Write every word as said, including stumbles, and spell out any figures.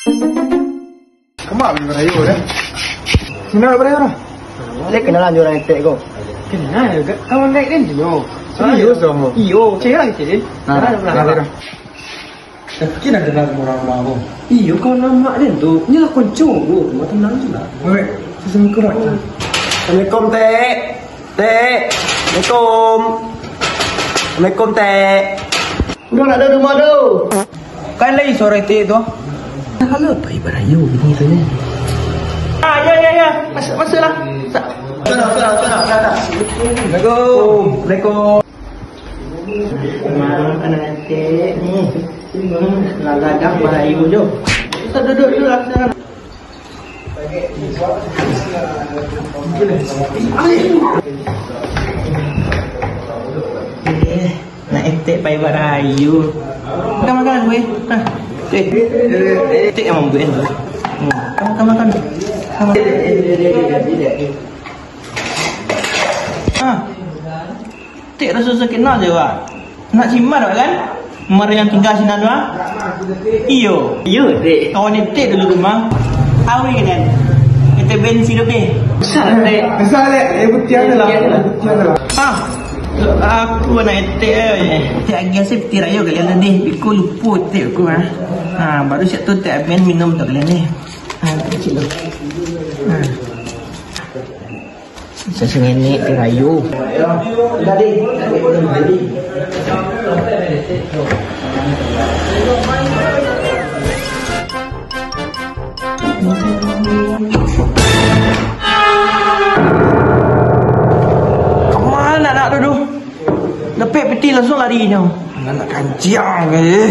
Kama barayo dah? Sino barayo dah? Lai kenalan jo urang etek ko? Kenal, kawan baik kan jo. Serius kamu? Iyo, cewek lagi, Cil. Nah, nah, nah, nah. Tapi nak dengar rumah-rumah ko. Iyo, kawan lama den tu. Ni lah konco ko. Rumah tenang tu lah. Weh, assalamualaikum, Mak. Assalamualaikum, Tek. Tek. Assalamualaikum. Assalamualaikum, Tek. Udah nak ada rumah tu. Kan lagi suara Tek tu. Halo, pai barayo bini tu ni. Ah, ya, ya, ya. Masuk, masuklah. Sa- Assalamualaikum. Assalamualaikum. Malam anak etek ni. Lah gadang barayo jo. Kita duduk dulu lah sana. Eh, nak etek pai barayo. Makan, makan, weh. Ha. Eh, etek yang mambuek tu. Hmm. Makan, makan, makan. Makan. Ha. Tek raso sakik nak je, Wak. Nak si Mar, Wak, kan? Mar yang tinggal sinan tu, ah? Iyo. Iyo, Tek. Kawan Tek dulu tu, Mang. Awi kan? Tek bensin lebih. Besar, Tek. Besar, Tek. Eh, putih ada lah. Putih ada lah. Ah, aku anak Tek, eh. Tek agiah saya piti rayo kalian tadi. Iko lupo Tek aku, ah. Ha, baru siap tu Tek amin minum tu kalian ni. Ha, kecil tu. Ha. Sasuai nenek tu rayo. Kama anak tu tu? Dapek piti langsung lari nyo. Anak kanciang, eh.